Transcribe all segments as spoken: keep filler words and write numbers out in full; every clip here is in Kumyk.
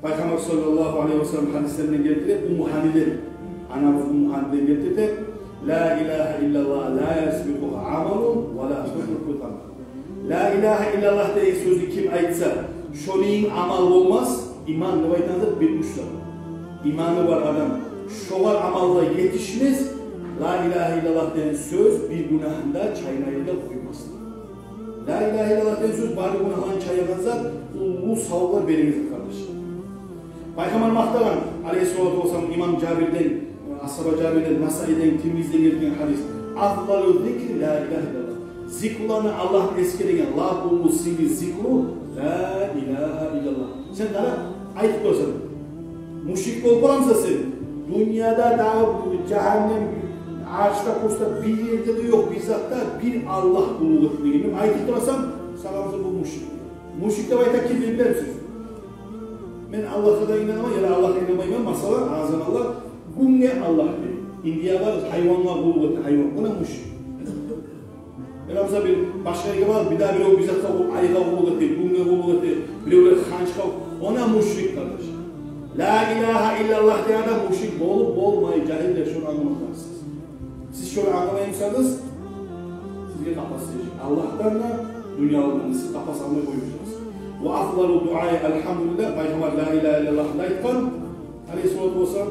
Пайхаммар саллаллагьу алайгьи ва саллам гьадислеринден гелтире, Умму Гьаниден, анабыз Умму Гьаниден гелтире: «Ла илагьа иллаллагь ла ясбикъугьа амалун ва ла тутрику заман». «Ла илагьа иллаллагь» деген сёзню ким айтса, шону йимик амал болмас, иман деп айтагъан зат бир уьч зат. Иманы бар адам, шогъар амал да етишмес, «Ла илагьа иллаллагь» деген сёз бир гюнагьын да чайнай да къоймас. «Ла илагьа иллаллагь» деген сёз бары гюнагьланы чайгъан зат, уллу савабы береген зат, къардашлар. Пайхаммар макътагъан, алайгьиссалату вассалам, имам Жабирден, асгьаба Жабирден, Насаиден, Тирмизиден гелген гьадис: «Афдалу зикри ла илагьа иллаллагь». Зикруланы, Аллагьны эсгереген лап уллу, сыйлы зикру «Ла илагьа иллаллагь». Сен къара, айтып къойсанг, мушрик болуп къаламысан сен? Дюньяда дагъы, жагьаннем, аршда, курсда, бир ерде де ёкъ бир затда бир Аллагь къуллукъ этмеген деп айтып турасан, сагъа бу мушрик. Мушрик деп айта ким, билемисиз? Мен Аллагьгъа да инанаман, яда Аллагьгъа инанмайман, масала, азан Аллагь, гюнге Аллагь дей. Индия бар, гьайвангъа къуллукъ эте, гьайван. Она мушрик. Яда, масала, бир башгъа ерге бар, бир дагъы бирев бир затгъа къул-, айгъа къуллукъ эте, гюнге къуллукъ эте, биревлер ханчгъа, она мушрик, къардаш. «Ла илагьа иллаллагь» деген адам мушрик болуп болмай, жагьиллер, шону англамакълыгъыз. Сиз шону англамай бусагъыз, сизге къапас тешик. Аллагьдан да, дюньядан да сиз къапас алмай къоюп бусагъыз. «Ва афдалу дуаи алгьамдулиллагь», Пайхаммар «Ла илагьа иллаллагь» деп айтгъан, алайгьиссалату вассалам,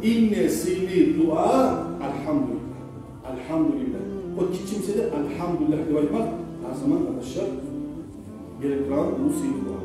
инг де сыйлы дуа алгьамдулиллагь. Алгьамдулиллагь. О гиччи буса да алгьамдулиллагь деп айтмакъ гьар заман, къардашлар, гелип турагъан уллу сыйлы дуа.